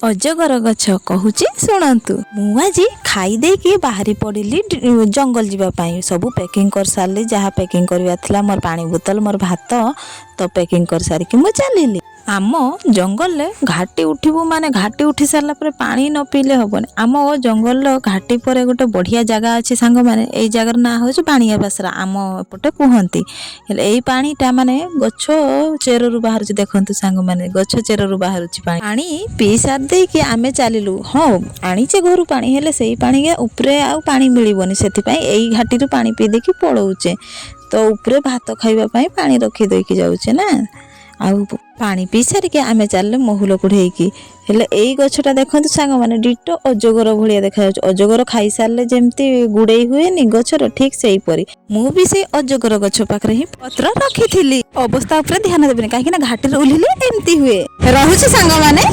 ଅଜଗର ଗଛ କହୁଛି ଶୁଣନ୍ତୁ। ମୁଁ ଆଜି ଖାଇ ଦେଇକି ବାହାରି ପଡ଼ିଲି ଜଙ୍ଗଲ ଯିବା ପାଇଁ। ସବୁ ପ୍ୟାକିଂ କରିସାରିଲି, ଯାହା ପ୍ୟାକିଂ କରିବାର ଥିଲା, ମୋର ପାଣି ବୋତଲ, ମୋର ଭାତ। ତ ପ୍ୟାକିଂ କରିସାରିକି ମୁଁ ଚାଲିଲି। ଆମ ଜଙ୍ଗଲରେ ଘାଟି ଉଠିବୁ ମାନେ ଘାଟି ଉଠି ସାରିଲା ପରେ ପାଣି ନ ପିଇଲେ ହେବନି। ଆମ ଜଙ୍ଗଲର ଘାଟି ପରେ ଗୋଟେ ବଢ଼ିଆ ଜାଗା ଅଛି ସାଙ୍ଗମାନେ। ଏଇ ଜାଗାର ନାଁ ହେଉଛି ପାଣିଆ ବାସରା ଆମ ଏପଟେ କୁହନ୍ତି। ହେଲେ ଏଇ ପାଣିଟା ମାନେ ଗଛ ଚେରରୁ ବାହାରୁଛି। ଦେଖନ୍ତୁ ସାଙ୍ଗମାନେ, ଗଛ ଚେରରୁ ବାହାରୁଛି ପାଣି। ପାଣି ପିଇ ସାରି ଦେଇକି ଆମେ ଚାଲିଲୁ। ହଁ, ଆଣିଛେ ଘରୁ ପାଣି, ହେଲେ ସେଇ ପାଣି ଉପରେ ଆଉ ପାଣି ମିଳିବନି। ସେଥିପାଇଁ ଏଇ ଘାଟିରୁ ପାଣି ପିଇ ଦେଇକି ପଳଉଛେ। ତ ଉପରେ ଭାତ ଖାଇବା ପାଇଁ ପାଣି ରଖି ଦେଇକି ଯାଉଛେ ନା। ଆଉ ପାଣି ପିଇ ସାରିକି ଆମେ ଚାଲିଲେ ମହୁଲ କୁଢ଼େଇକି। ହେଲେ ଏଇ ଗଛଟା ଦେଖନ୍ତୁ ସାଙ୍ଗମାନେ, ଡିଟୋ ଅଜଗର ଭଳିଆ ଦେଖାଯାଉଛି। ଅଜଗର ଖାଇସାରିଲେ ଯେମିତି ଗୁଡ଼େଇ ହୁଏନି ଗଛର, ଠିକ୍ ସେଇପରି। ମୁଁ ବି ସେଇ ଅଜଗର ଗଛ ପାଖରେ ହିଁ ପତ୍ର ରଖିଥିଲି। ଅବସ୍ଥା ଉପରେ ଧ୍ୟାନ ଦେବେନି, କାହିଁକି ନା ଘାଟିରେ ଓହ୍ଲିଲେ ଏମିତି ହୁଏ। ରହୁଛି ସାଙ୍ଗମାନେ।